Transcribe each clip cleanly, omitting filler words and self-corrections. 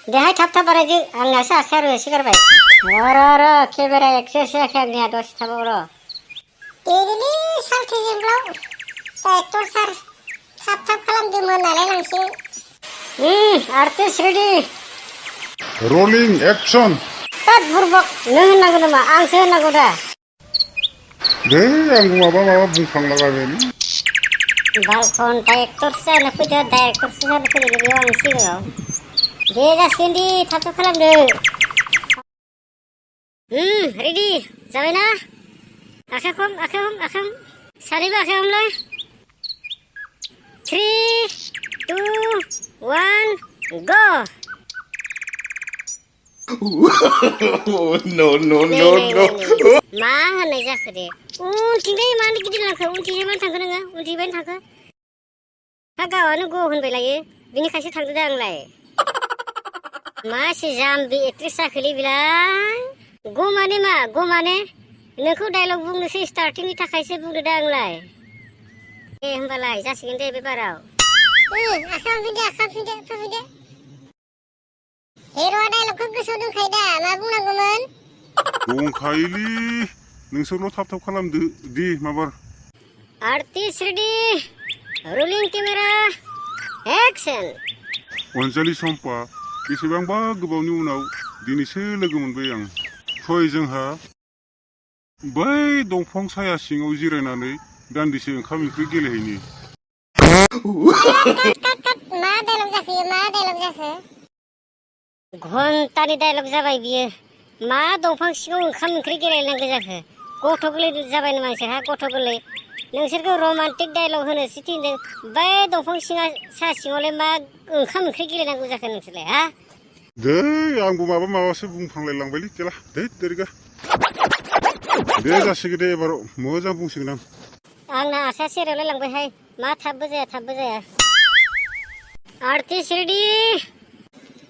देहाय थाब थाब बारायदो आंनासो आखाइया रोसि गारबाय र केमेरा एक्सेसो आखाइ आंनिया दसे थाबाव र' देदोलै सालथे जोंब्लाव डाइरेक्टर सार थाब थाब खालामदो मोनालाय लांसिगोन आर्टिस्ट रेडि रलिं एक्सन तात बुरबक नों होननांगौ नामा आंसो होननांगौ दा दे आंबो माबा बुंफ्लांलागाबाय बालखन डाइरेक्टरसो जानो फैदो डाइरेक्टरसो जानो फैदों बेयाव आं सिगाङाव दे जासिगोन दि थाब थाब खालामदो रेडि जाबायना आखाइ हम सानैबो आखाइ हमलाय 3 2 1 गो no मा होननाय जाखो दे उनथिंजाय मानो गिदिर लांखो उनथिंजाय मानो थांखो नोङो उनथिंजाय थांखो हा गावआनो ग होनबाय लायो बिनिखायसो थांदो दा आंलाय मा एसे जाम्बि एक्ट्रेस जाखोलै बिलाय ग माने मा ग माने नोंखौ डायलग बुंनोसै स्टार्टिंनि थाखायसो बुंदो दा आंलाय दे होमबालाय जासिगोन दे बे बाराव आखाइ हमफिनदो हिर'आ डाइलगखौ गोसोआव दंखायो दा मा बुंनांगौमोन दंखायोलै नोंसोरल' थाब थाब खालामदो दे माबार artist ready rolling camera action अनजालि सम्पा बेसेबांबा गोबावनि उनाव दिनैसो लोगो मोनबाय आं फै जोंहा बै दंफां साया सिङाव जिरायनानै दान्दिसे ओंखाम ओंख्रि गेलेहैनि मा डाइलग जाखो घन्टानि डाइलग जाबाय बियो मा दंफां सिङाव ओंखाम ओंख्रि गेलेनांगौ जाखो गथ' गोरलै जाबाय नामा नोंसोरहा गथ' गोरलै नोंसोरखौ रमान्टिक डाइलग होनोसो थिनदों बै दंफां सा सिङावलाय मा ओंखाम ओंख्रि गेलेनांगौ जाखो नोंसोरलाय हा दे आंबो माबासो बुंफ्लांलायलांबायलै गेला दे देरिगा दे जासिगोन दे एबार मोजां बुंसिगोन आंना आखाइया सेरावलाय लांबायहाय मा थाबबो जाया artist ready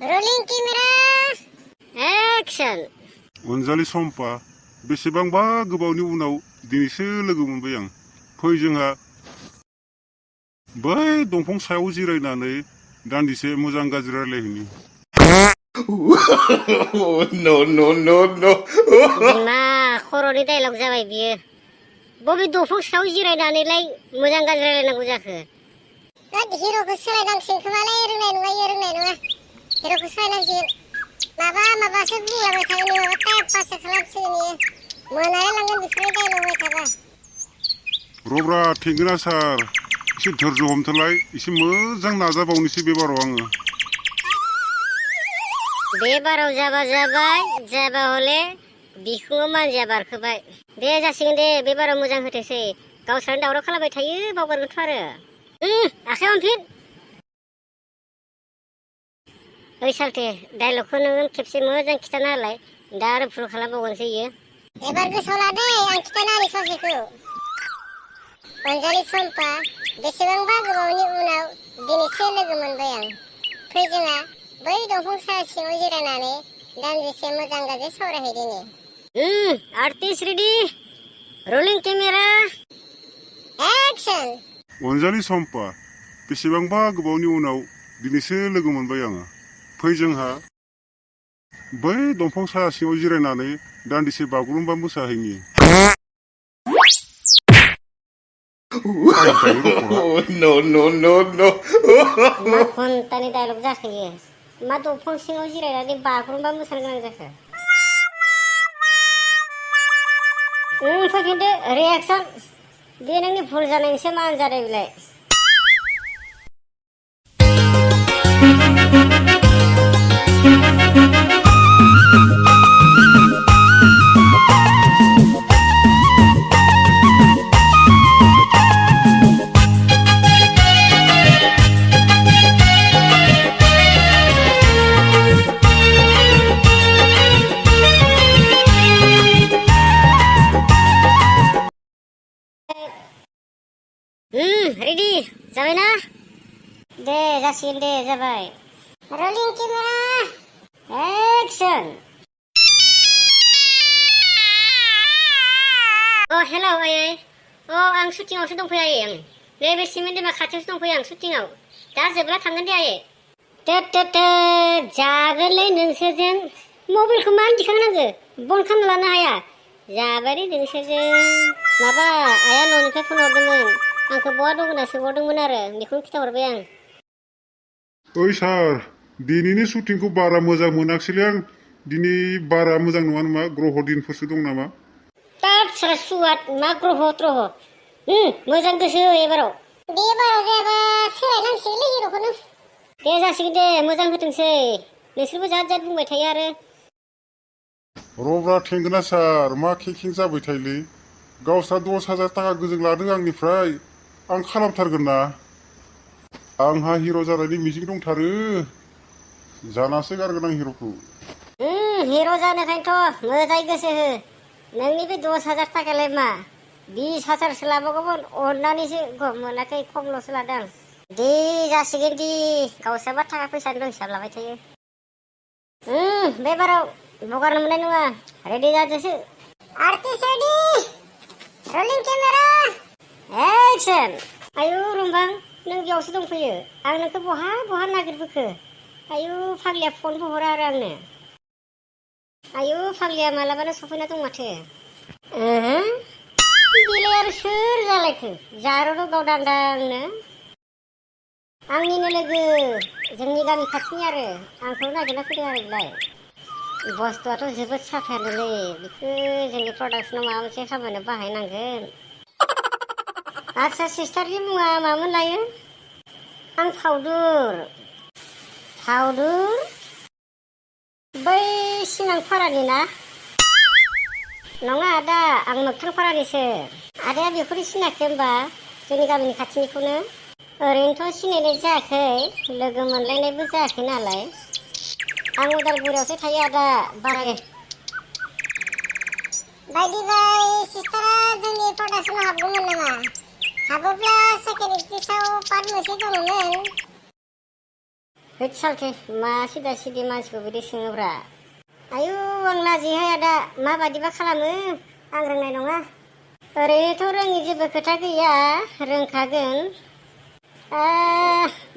rolling camera action अनजालि सम्पा बेसेबांबा गोबावनि उनाव दिनैसो लोगो मोनबाय आं फै जोंहा बै दंफां सायाव जिरायनानै दान्दिसे मोजां गाज्रि रायलायहैनि no बिमा खर'नि डाइलग जाबाय बियो बबे दंफां सायाव जिरायनानैलाय मोजां गाज्रि रायलायनांगौ जाखो हिर'खौ सोलायनांसिगोन खोमालै रोंनाय नङा हिर'खौ सोलायनांसिगोन माबासो बुंलाबाय थागोन माबा टाइम पाससो खालामसिगोन इयो मोनालाय लांगोन बेफोरनि डाइलग होबाय थाबा रब्रा थेंगोना सार एसे धोर्ज हमथलाय एसे मोजां नाजाबावनोसै बे बाराव आङो बे बाराव जाबा जाबाय जाबा हले बिखुङाव मानजिया बारखोबाय दे जासिगोन दे बे बाराव मोजां होथोसै गावस्रानो दावराव खालामबाय थायो बावगारगोनथ' आरो आखाइ हमफिन ओइ सालथे डाइलगखौ नोङो खेबसे मोजां खिथाना होलाय दा आरो भुल खालामबावगोनसै इयो एबार गोसोआव लादे आं खिथाना होनि ससेखौ अनजालि सम्पा बेसेबांबा गोबावनि उनाव दिनैसो लोगो मोनबाय आं फै जोंहा बै दंफां साया सिङाव जिरायनानै दान्दिसे मोजां गाज्रि सावरायहैदिनि artist ready rolling camera action अनजालि सम्पा बेसेबांबा गोबावनि उनाव दिनैसो लोगो मोनबाय आङो फै जोंहा बै दंफां साया सिङाव जिरायनानै दान्दिसे बागुरुम्बा मोसाहैनि no मा घन्टानि डाइलग जाखोयो मा दंफां सिङाव जिरायनानै बागुरुम्बा मोसानो गोनां जाखो फैफिनदो रिएक्सन बे नोंनि भुल जानायनिसो मान जादों बिलाय रेडि जाबायना दे जासिगोन दे जाबाय रलिं केमेरा एक्सन हेलौ आयै आं शुटिंआवसो दंफैयो आयै नैबे सिमेन्ट दैमा खाथियावसो दंफैयो आं शुटिंआव दा जोबला थांगोन दे आयै जागोनलै नोंसोरजों मबाइलखौ मानो दिखांनांगो बन्द खालामना लानो हाया जाबाय नोंसोरजों माबा आइया न'निफ्राय फन हरदोंमोन आंखौ बहा दं होनना सोंहरदोंमोन आरो बेखौनो खिथाहरबाय आं ओइ सार दिनैनि शुटिंखौ बारा मोजां मोनाखिसैलै आं दिनै बारा मोजां नङा नामा ग्रह दिनफोरसो दं नामा ताट सारा सुवाद मा ग्रह त्रह मोजां गोसो हो एबाराव बे बाराव जायाबा सोलायनांसिगोनलै हिर'खौनो दे जासिगोन दे मोजां होथोंसै नोंसोरबो जाद जाद बुंबाय थायो आरो रब्रा थेंगोना सार मा केकिं जाबाय थायोलै गावस्रा 10,000 थाखा गोजों लादों आंनिफ्राय आं खालामथारगोन ना आंहा हिर' जानायनि मिजिं दंथारो जानासो गारगोन आं हिर'खौ हिर' जानोखायनोथ' मोजाङै गोसो हो नोंनि बे 10,000 थाखायालाय मा 20,000सो लाबावगौमोन अननानैसो मोनाखै खमल'सो लादों दे जासिगोन दि गावस्राबा थाखा फैसानि दं हिसाब लाबाय थायो बे बाराव बगारनो मोननाय नङा रेडि जादोसो artist ready rolling camera action आयु रुमबां नों बेयावसो दंफैयो आं नोंखौ बहा बहा नागिरबोखो आयु फाग्लिया फनबो हरा आरो आंनो आयु फाग्लिया मालाबानो सफैना दं माथो बेलाय आरो सोर जालायखो जारौनो गावदांदांनो आंनिनो लोगो जोंनि गामि खाथिनि आरो आंखौ नागिरना फैदों आरो बेलाय बुस्थुआथ' जोबोद साफायानोलै बेखौ जोंनि प्रडाक्सनाव माबा मोनसे खामानियाव बाहायनांगोन आदसा सिस्टारनि मुङा मामोन लायो आं फाउदुर बै सिनांफारानि ना नङा आदा आं मोगथांफारानिसो आदाया बेखौनो सिनायाखै होनबा जोंनि गामिनि खाथिनिखौनो ओरैनोथ' सिनायनाय जायाखै लोगो मोनलायनायबो जायाखै नालाय आं उदालगुरियावसो थायो आदा बाराय बायदिबाय सिस्टारा जोंनि प्रडाक्सनाव हाबगौमोन नामा हाबोब्ला सेकेन्ड एक्ट्रेसाव पार्ट मोनसे दङमोन हैद सालथे मा सिदा सिदि मानसिखौ बिदि सोङोब्रा आयु आं लाजिहाय आदा माबादिबा खालामो आं रोंनाय नङा ओरैनोथ' रोङि जेबो खोथा गैया रोंखागोन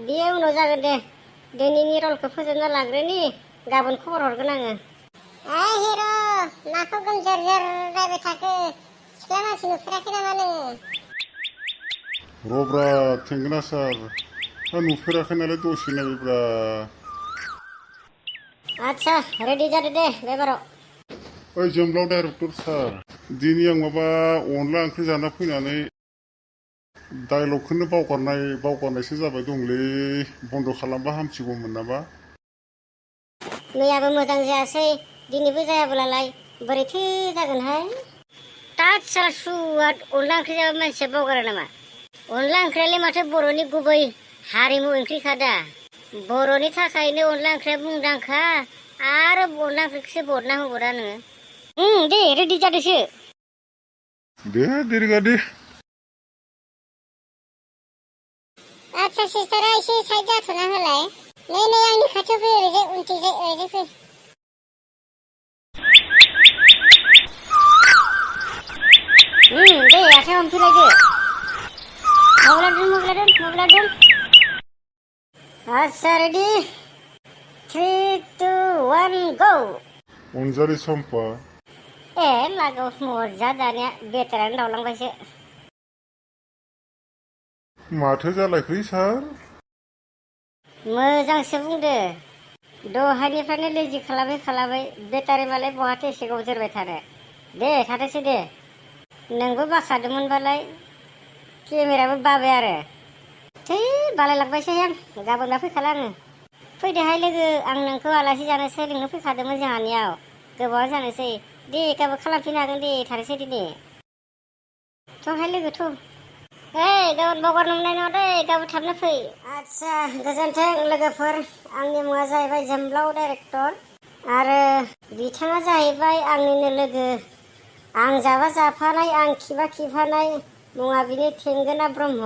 बियो उनाव जागोन दे दिनैनि रलखौ फोजोबना लाग्रोनि गाबोन खबर हरगोन आङो हिर' माखौ गोमजोर जोर रायबाय थाखो सिख्ला मानसि नुफेराखै नामा नोङो रब्रा थेंगोना सार आं नुफेराखै नालाय दसे नायब्रा आदसा रेडि जादो दे बे बाराव ओइ जोंब्लाव डाइरेक्टर सार दिनै आं माबा अनला ओंख्रि जाना फैनानै डाइलगखौनो बावगारनायसो जाबाय दंलै बन्द' खालामबा हामसिगौमोन नामा मैयाबो मोजां जायासै दिनैबो जायाब्लालाय बोरैथो जागोनहाय ताट साला सुवाद अनला ओंख्रि जाबा मानसिया बावगारा नामा अनला ओंख्रियालाय माथो बर'नि गुबै हारिमु ओंख्रिखा दा बर'नि थाखायनो अनला ओंख्रिया मुंदांखा आरो अनला ओंख्रिखौसो बरना होबावरा नोङो दे रेडि जादोसो दे देरिगा दे आदसा सिस्टारा एसे साइड जाथ'ना होलाय नै आंनि खाथियाव फै ओरैजाय उनथिंजाय फै दे आखाइ हमफिनलायदो मबाइला दोन आदसा रेडि 3, 2, 1 गो अनजालि सम्पा लागौ मजा दानिया बेटारानो दावलांबायसो माथो जालायखै सार मोजांसो बुंदो दहायनिफ्रायनो लेजि खालामै बेटारि मालाय बहाथो एसे गोबाव जोरबाय थानो दे थाथोंसै दे नोंबो बाखादोंमोनबालाय केमेराबो बाबाय आरो थै बालायलांबायसै आं गाबोनबा फैखाला आङो फैदोहाय लोगो आं नोंखौ आलासि जानोसो लिंनो फैखादोंमोन जोंहानियाव गोबाव जानोसै दे गाबोन खालामफिननो हागोन दे थानोसै दिनै थहाय लोगो थ' गाबोन बावगारनो मोननाय नङा दे गाबोन थाबनो फै आदसा गोजोन्थों लोगोफोर आंनि मुङा जाहैबाय जोंब्लाव डाइरेक्टर आरो बिथाङा जाहैबाय आंनिनो लोगो आं जाबा जाफानाय आं खिबा खिफानाय मुङा बिनि थेंगोना ब्रह्म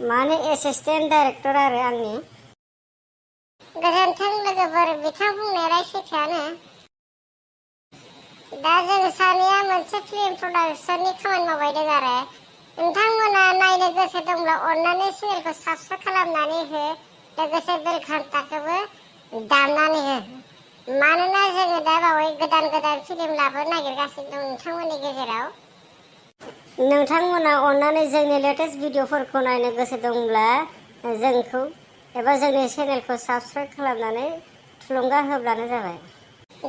माने एसिस्टेन्ट डाइरेक्टर आरो आंनि गोजोन्थों लोगोफोर बिथां बुंनाया सैथोआनो दा जों सानैया मोनसे फिल्म प्रडाक्सननि खामानि मावबाय दं आरो नोंथांमोना नायनो गोसो दंब्ला अननानै चेनेलखौ साबस्क्राइब खालामनानै हो लोगोसे बेल घन्टाखौबो दामनानै हो मानोना जोङो दा बावै गोदान गोदान फिल्म लाबोनो नागिरगासिनो दं नोंथांमोननि गेजेराव नोंथांमोना अननानै जोंनि लेटेस्ट भिडिअफोरखौ नायनो गोसो दंब्ला जोंखौ एबा जोंनि चेनेलखौ साबस्क्राइब खालामनानै थुलुंगा होब्लानो जाबाय।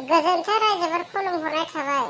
गोजोन्थों रायजोफोर खुलुमहरनाय थाबाय।